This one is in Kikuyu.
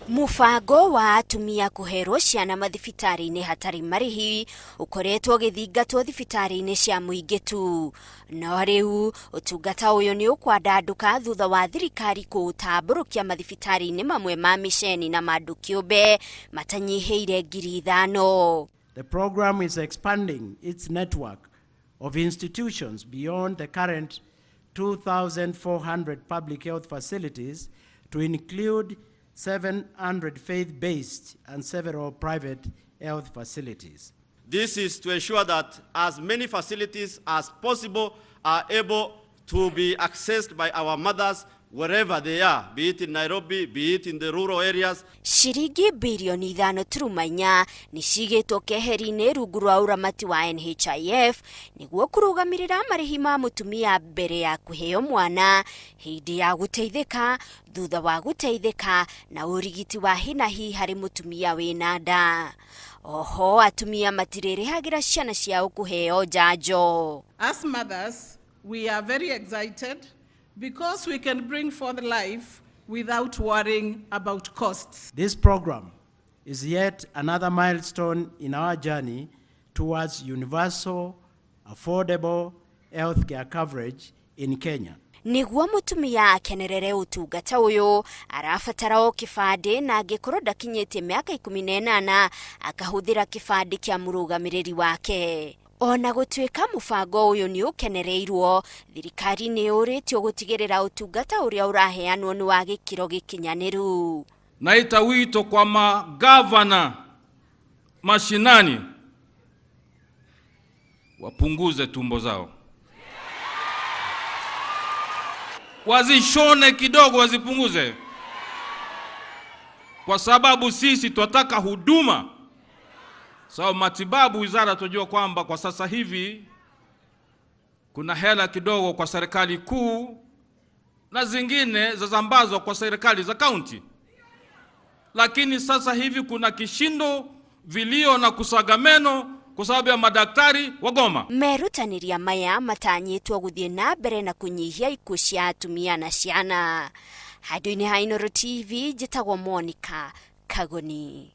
Mũbango wa atumia kũherwo ciana mathibitarĩ-inĩ hatarĩ marĩhi ũkoretwo ũgĩthingatwo thibitarĩ-inĩ cia mũingĩ tu. No rĩu ũtungata ũyũ nĩ ũkwandandũka thutha wa thirikari kũũtambũrũkia mathibitarĩ-inĩ mamwe ma mĩceni na ma andũ kĩũmbe matanyihĩire 5,000. The program is expanding its network of institutions beyond the current 2,400 public health facilities to include 700 faith-based and several private health facilities. This is to ensure that as many facilities as possible are able to be accessed by our mothers wherever they are, be it in Nairobi, be it in the rural areas. Ciringi birioni 5.4 nĩ cigĩtwo keheri-inĩ rungu rwa ũramati wa NHIF nĩguo kũrũgamĩrĩra marĩhi ma mũtumia mbere ya kũheo mwana, hĩndĩ ya gũteithĩka, thutha wa gũteithĩka na ũrigiti wa hinahi harĩ mũtumia wĩna nda. Oho atumia matirĩrĩhagĩra ciana ciao kũheo njanjo. As mothers, we are very excited because we can bring forth life without worrying about costs. This program is yet another milestone in our journey towards universal, affordable healthcare coverage in Kenya. Nĩguo mũtumia akenerere ũtungata ũyũ arabatara o kĩbandĩ na angĩkorwo ndakinyĩtie mĩaka 18 akahũthĩra kĩbandĩ kĩa mũrũgamĩrĩri wake. Ona gũtuĩka mũbango ũyũ nĩ ũkenereirwo, thirikari nĩ yũrĩtio gũtigĩrĩra ũtungata ũrĩa ũraheanwo nĩ wa gĩkĩro gĩkinyanĩru. Naita wito kwa magavana mashinani wapunguze tumbo zao, wazishone kidogo, wazipunguze, kwa sababu sisi twataka huduma. Sababu matibabu, wizara tunajua kwamba kwa sasa hivi kuna hela kidogo kwa serikali kuu na zingine zazambazwa kwa serikali za kaunti, lakini sasa hivi kuna kishindo, vilio na kusaga meno kwa sababu ya madaktari wagoma. Merutanĩria maya matanyĩtwo gũthiĩ na mbere na kũnyihia ikuũ cia atumia na ciana. Handũ-inĩ ha Inooro TV, njĩtagwo Monica Kagoni.